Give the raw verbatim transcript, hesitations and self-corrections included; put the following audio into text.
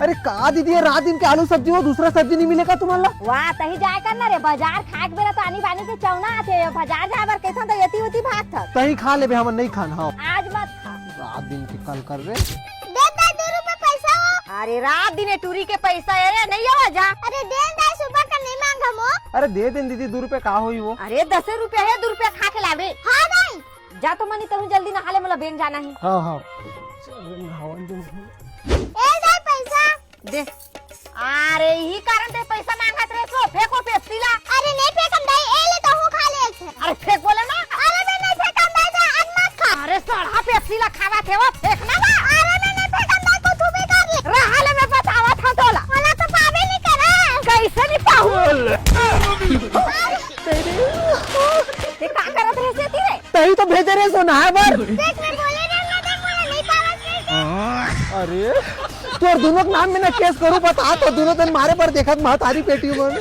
अरे का दीदी, ये रात दिन के आलू सब्जी, वो दूसरा सब्जी नहीं मिलेगा तुम्हारा? वाह, तही जाय कर ना रे, बाजार खाए के बेरा तो आनी बानी के चौना आथे, बाजार जाए बर कहिथन तो एती ओती भागथस। तही खा लेबे, हमन नहीं खान। हाँ, आज मत खा। रात दिन के कल कर रे। दे दे, दो रुपए पैसा हो। अरे रात दिन ए टूरी के पैसा, अरे नहीं हो जा। अरे दे दे, सुबह का नहीं मांगा मो। अरे दे दे दीदी, दो रुपए का होई वो? अरे दस रुपया है, दो रुपया खा के लावे। हाँ दाई। जा तो मनी, तहूँ जल्दी नहा ले, मोला बेंक जाना ही। हाँ, हाँ। चल रे, नहावन दे। ए दाई, पैसा। दे। अरे, इही कारण ते पैसा मांगत रहे सो, फेंको पेप्सी ला। अरे, नहीं फेंकम दाई, ए ले तहूँ खा ले एक ठे। अरे, फेंक बोले ना। अरे, मैं नहीं फेंकम दाई, मैं आज मत खा। अरे, सड़हा पेप्सी ला खावा थे वो, फेंक ना बा। अरे, मैं नहीं फेंकम दाई, कुछ भी कर ले। रहा ले, मैं बतावा था तोला। मोला तो पावे नहीं करे। कैसे नहीं पाहूँ? अरे, ते का करत रहे से ती रे? तही तो भेजे रहे सो नहाए बर। देख, मैं बोले रहे ना, देख, मोला नहीं पावत रहे से। अरे, तोर दोनों के नाम में ना केस करूँ, बता तो दोनों दिन मारे बर देखत महतारी पेटी मन।